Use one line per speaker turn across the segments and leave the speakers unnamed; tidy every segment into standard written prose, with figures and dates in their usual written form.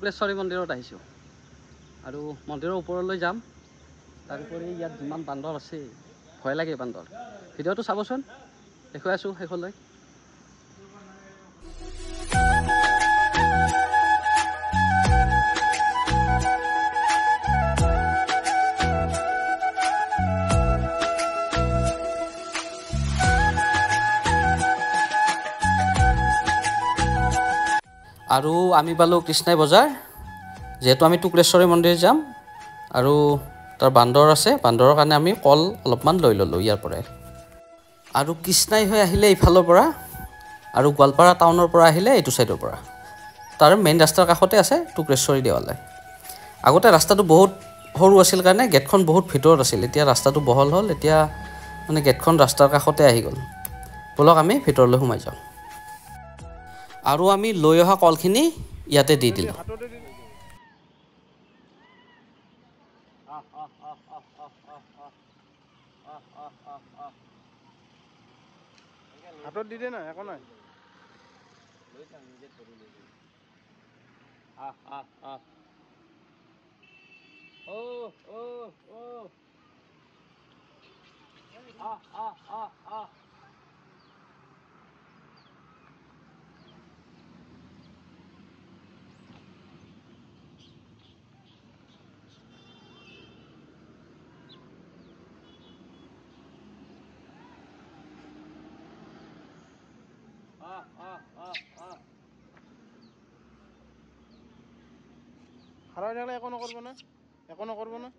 টুক্ৰেশ্বৰী মন্দিৰত আহিছোঁ আৰু মন্দিৰৰ ওপৰলৈ যাম। তাৰোপৰি ইয়াত যিমান বান্দৰ আছে ভয় লাগে বান্দৰ। ভিডিঅ'টো চাবচোন, দেখুৱাই আছোঁ শেষলৈ। আৰু আমি পালোঁ কৃষ্ণাই বজাৰ। যিহেতু আমি টুক্ৰেশ্বৰী মন্দিৰ যাম আৰু তাৰ বান্দৰ আছে, বান্দৰৰ কাৰণে আমি কল অলপমান লৈ ল'লোঁ ইয়াৰ পৰাই। আৰু কৃষ্ণাই হৈ আহিলে ইফালৰ পৰা আৰু গোৱালপাৰা টাউনৰ পৰা আহিলে এইটো ছাইডৰ পৰা, তাৰ মেইন ৰাস্তাৰ কাষতে আছে টুক্ৰেশ্বৰী দেৱালয়। আগতে ৰাস্তাটো বহুত সৰু আছিল কাৰণে গেটখন বহুত ভিতৰত আছিল, এতিয়া ৰাস্তাটো বহল হ'ল, এতিয়া মানে গেটখন ৰাস্তাৰ কাষতে আহি গ'ল। ব'লক আমি ভিতৰলৈ সোমাই যাওঁ। আৰু আমি লৈ অহা কলখিনি ইয়াতে দি দিলোঁ।
হাতত দি দে না, একো নাই। খাৰা হৈ থাকিলে একো নকৰিব না, একো নকৰিব না।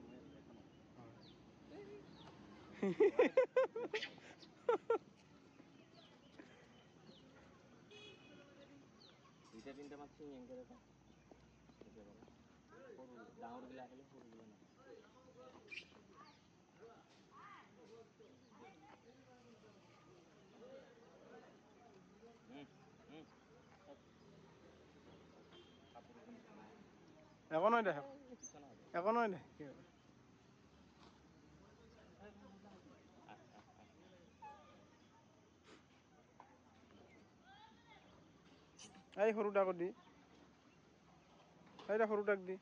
একো নহয় দে, একো নহয় দে। এই সৰু ডাকো দি, এইটা সৰু ডাক দি।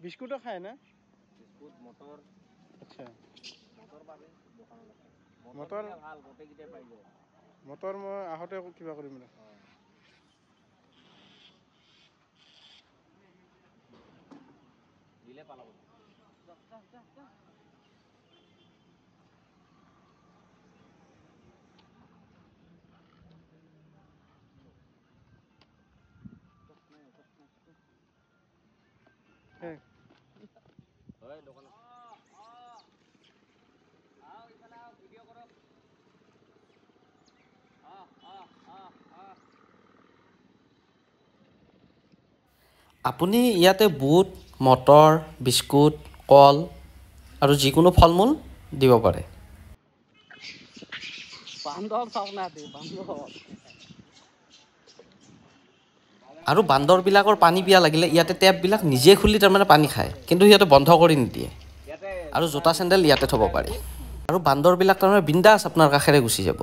বিস্কুটও খায় না?
Biscuit, motor.
আচ্ছা,
মটৰ পাবি দোকানত।
মটৰ
ভাল, গোটেইকেইটাই পাই যায়।
মটৰ মই আহোঁতে কিবা কৰিম না।
দিলে পালাব। হয় দোকানত।
আপুনি ইয়াতে বুট, মটৰ, বিস্কুট, কল আৰু যিকোনো ফল মূল দিব পাৰে। আৰু বান্দৰবিলাকৰ পানী পিয়াহ লাগিলে ইয়াতে টেপবিলাক নিজে খুলি তাৰমানে পানী খায়, কিন্তু সিহঁতে বন্ধ কৰি নিদিয়ে। আৰু জোতা চেণ্ডেল ইয়াতে থ'ব পাৰি। আৰু বান্দৰবিলাক তাৰমানে বিন্দাছ আপোনাৰ কাষেৰে গুচি যাব।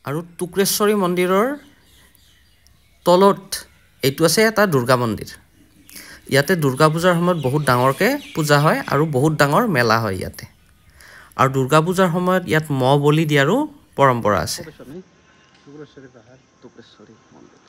আৰু টুক্ৰেশ্বৰী মন্দিৰৰ তলত এইটো আছে এটা দুৰ্গা মন্দিৰ। ইয়াতে দুৰ্গা পূজাৰ সময়ত বহুত ডাঙৰকৈ পূজা হয় আৰু বহুত ডাঙৰ মেলা হয় ইয়াতে। আৰু দুৰ্গা পূজাৰ সময়ত ইয়াত মহ বলি দিয়াৰো পৰম্পৰা আছে। টুক্ৰেশ্বৰী মন্দিৰ।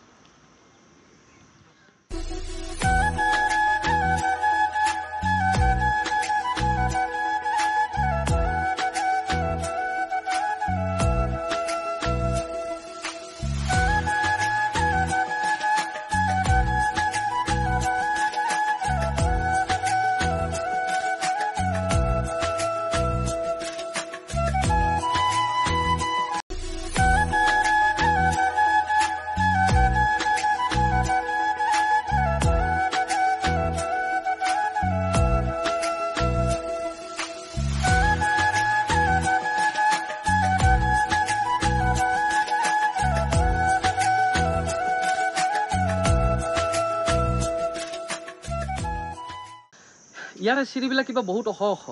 ইয়াৰে চিৰিবিলাক কিবা বহুত ওখ ওখ,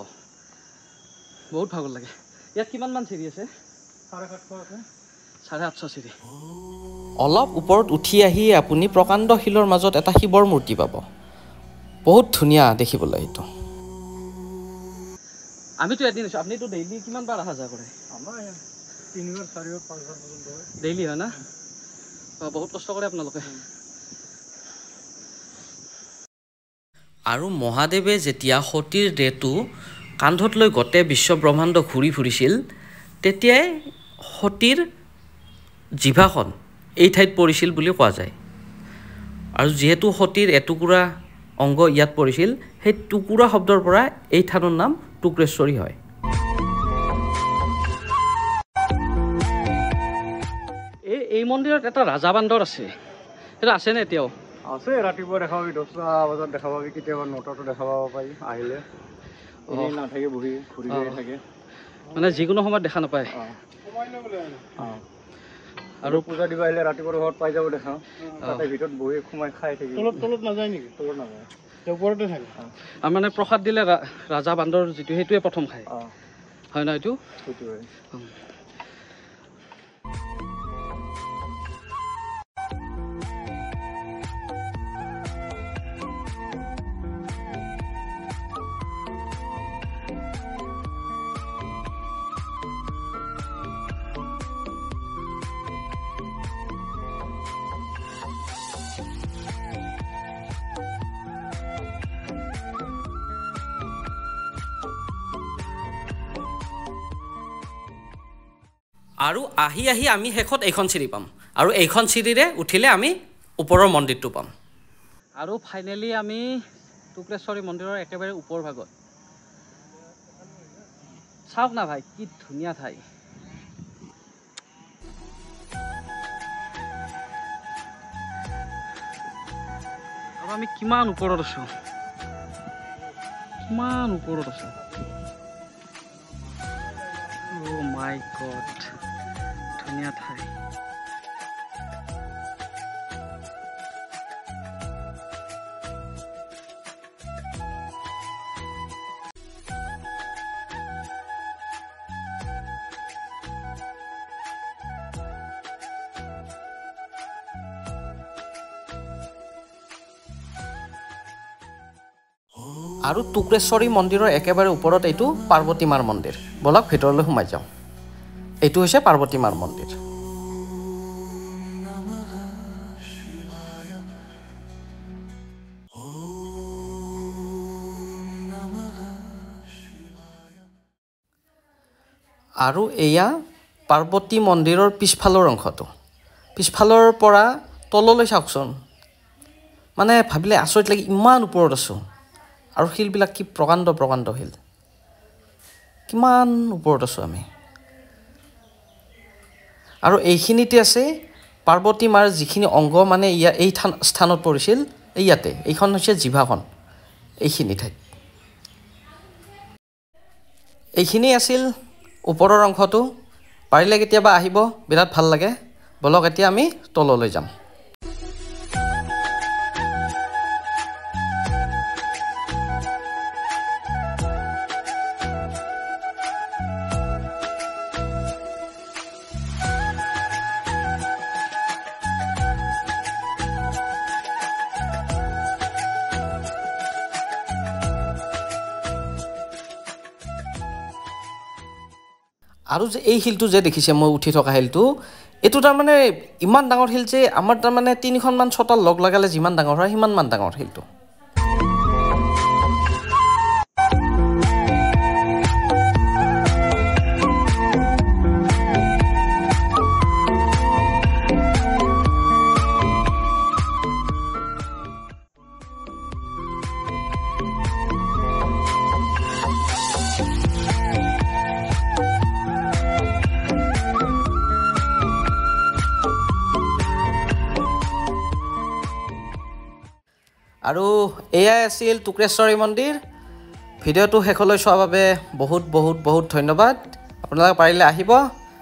বহুত ভাগৰ লাগে। ইয়াত কিমানমান চিৰি আছে?
750 আছে।
750 চিৰি। অলপ ওপৰত উঠি আহি আপুনি প্ৰকাণ্ড শিলৰ মাজত এটা শিৱৰ মূৰ্তি পাব, বহুত ধুনীয়া দেখিবলৈ এইটো। আমিতো এদিন আছোঁ, আপুনিতো ডেইলি কিমান বাৰ অহা যোৱা কৰে?
আমাৰ 3 বাৰ 4 বাৰ 5 বাৰ পৰ্যন্ত হয়।
ডেইলি হয় না? অঁ, বহুত কষ্ট কৰে আপোনালোকে। আৰু মহাদেৱে যেতিয়া সতীৰ দেহটো কান্ধত লৈ গোটেই বিশ্ব ব্ৰহ্মাণ্ড ঘূৰি ফুৰিছিল, তেতিয়াই সতীৰ জিভাখন এই ঠাইত পৰিছিল বুলি কোৱা যায়। আৰু যিহেতু সতীৰ এটুকুৰা অংগ ইয়াত পৰিছিল, সেই টুকুৰা শব্দৰ পৰা এই থানৰ নাম টুক্ৰেশ্বৰী হয়। এই মন্দিৰত এটা ৰাজা বান্দৰ আছে, সেইটো আছেনে এতিয়াও?
আছে, ৰাতিপুৱা দেখা পাবি, 10টা বজাত দেখা পাবি, কেতিয়াবা 9টাতো দেখা পাব পাৰি আহিলে। এনেই নাথাকে, বহি ঘূৰি ঘূৰি থাকে।
মানে যিকোনো সময়ত দেখা নাপায়?
অঁ। আৰু পূজা দিব আহিলে ৰাতিপুৱা ঘৰত পাই যাব দেখা, তাতে ভিতৰত বহি সোমাই খাই থাকিব।
তলত নাযায় নেকি?
তলত নাযায়,
ওপৰতে থাকে।
আৰু মানে প্ৰসাদ দিলে ৰাজা বান্দৰ যিটো, সেইটোৱে প্ৰথম খায়। হয় ন এইটো?
সেইটোৱে।
আৰু আহি আহি আমি শেষত এইখন চিৰি পাম, আৰু এইখন চিৰিৰে উঠিলে আমি ওপৰৰ মন্দিৰটো পাম। আৰু ফাইনেলি আমি টুক্ৰেশ্বৰী মন্দিৰৰ একেবাৰে ওপৰ ভাগত। চাওক না ভাই, কি ধুনীয়া ঠাই। আৰু আমি কিমান ওপৰত আছোঁ, কিমান ওপৰত আছোঁ। অ' মাই গড, ধুনীয়া ঠাই। আৰু টুক্ৰেশ্বৰী মন্দিৰৰ একেবাৰে ওপৰত এইটো পাৰ্বতী মাৰ মন্দিৰ। ব'লক ভিতৰলৈ সোমাই যাওঁ। এইটো হৈছে পাৰ্বতী মাৰ মন্দিৰ। আৰু এয়া পাৰ্বতী মন্দিৰৰ পিছফালৰ অংশটো। পিছফালৰ পৰা তললৈ চাওকচোন, মানে ভাবিলে আচৰিত লাগি, ইমান ওপৰত আছোঁ। আৰু শিলবিলাক কি প্ৰকাণ্ড প্ৰকাণ্ড শিল, কিমান ওপৰত আছোঁ আমি। আৰু এইখিনিতে আছে পাৰ্বতী মাৰ যিখিনি অংগ মানে ইয়াৰ এই স্থানত পৰিছিল, এই ইয়াতে এইখন হৈছে জিভাখন, এইখিনি ঠাইত। এইখিনি আছিল ওপৰৰ অংশটো। পাৰিলে কেতিয়াবা আহিব, বিৰাট ভাল লাগে। ব'লক এতিয়া আমি তললৈ যাম। আৰু যে এই শিলটো যে দেখিছে, মই উঠি থকা শিলটো, এইটো তাৰমানে ইমান ডাঙৰ শিল যে আমাৰ তাৰমানে 3খনমান চোতাল লগ লগালে যিমান ডাঙৰ হয় সিমানমান ডাঙৰ শিলটো। আৰু এয়াই আছিল টুক্ৰেশ্বৰী মন্দিৰ। ভিডিঅ'টো শেষলৈ চোৱাৰ বাবে বহুত বহুত বহুত ধন্যবাদ। আপোনালোকে পাৰিলে আহিব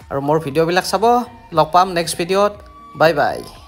আৰু মোৰ ভিডিঅ'বিলাক চাব। লগ পাম নেক্সট ভিডিঅ'ত। Bye bye.